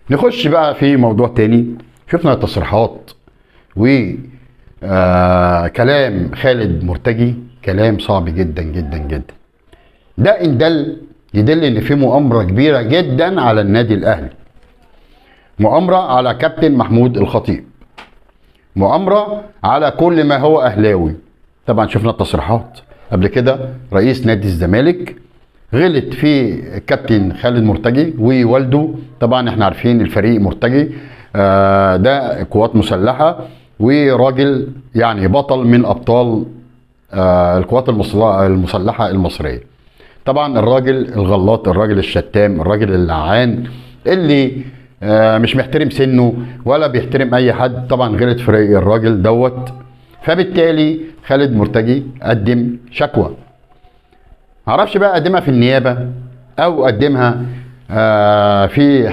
نخش بقى في موضوع تاني. شفنا تصريحات و كلام خالد مرتجي، كلام صعب جدا جدا جدا. ده ان دل يدل ان في مؤامرة كبيرة جدا على النادي الاهلي، مؤامرة على كابتن محمود الخطيب، مؤامرة على كل ما هو اهلاوي. طبعا شفنا التصريحات قبل كده، رئيس نادي الزمالك غلط في الكابتن خالد مرتجي ووالده. طبعا احنا عارفين الفريق مرتجي ده قوات مسلحة وراجل يعني بطل من ابطال القوات المسلحة المصرية. طبعا الراجل الغلاط، الراجل الشتام، الراجل اللعان اللي مش محترم سنة ولا بيحترم اي حد، طبعا غلط في الراجل دوت. فبالتالي خالد مرتجي قدم شكوى، معرفش بقى قدمها في النيابة او قدمها في